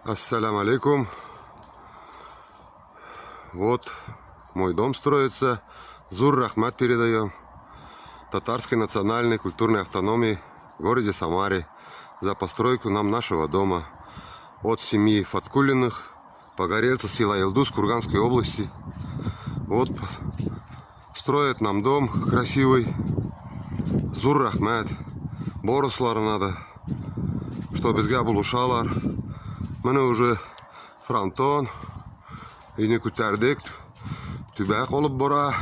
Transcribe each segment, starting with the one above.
Ассалям алейкум. Вот мой дом строится. Зур рәхмәт передаем Татарской национальной культурной автономии в городе Самаре за постройку нам нашего дома от семьи Фаткулиных, погорельцев села Илдус Курганской области. Вот строят нам дом красивый. Зур рәхмәт. Барысына да, что безгә булышалар. Менә уже фронтон. Өйне күтәрдек. Түбә калып бара.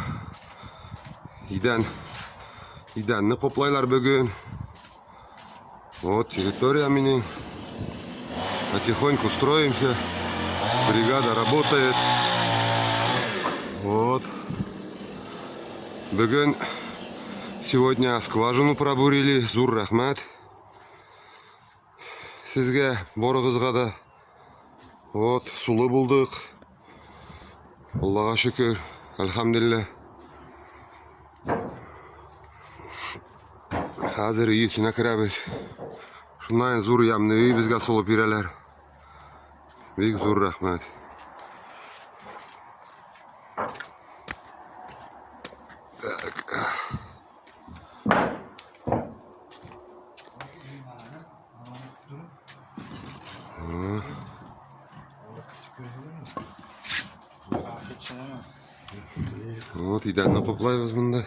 Идәнне каплайлар бүген. Вот территория минем. Потихоньку строимся. Бригада работает. Вот. Бүген сегодня скважину пробурили. Зур рәхмәт. Сезгә, барыгызга да. Вот, сулы булдык. Аллага шөкер. Әлхәмдүлилләһ. Хәзер өй эченә керәбез. Шуннан зур ямьле өй безгә салып бирәләр. Бик зур рәхмәт. Так. Вот идәнне каплайбыз монда.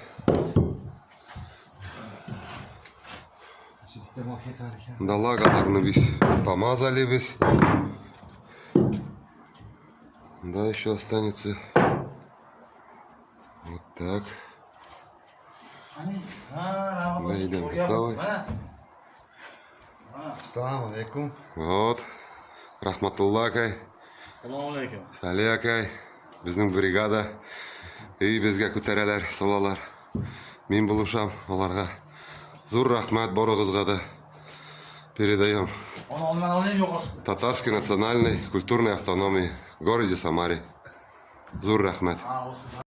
Далагаларны без помазали без. Да, еще останется. Вот так. Да, идән готовый. Assalomu alaykum. Вот. Рахматулла акай. Assalomu alaykum. Сали акай. Безнең бригада. Өй безгә күтәрәләр, салалар. Мин булышам аларга. Зур рәхмәт барыгызга да. Передаем. Onu ondan alayım yok olsun. Татарской национальной культурной автономии в городе Самаре. Зур рәхмәт. Ha olsun.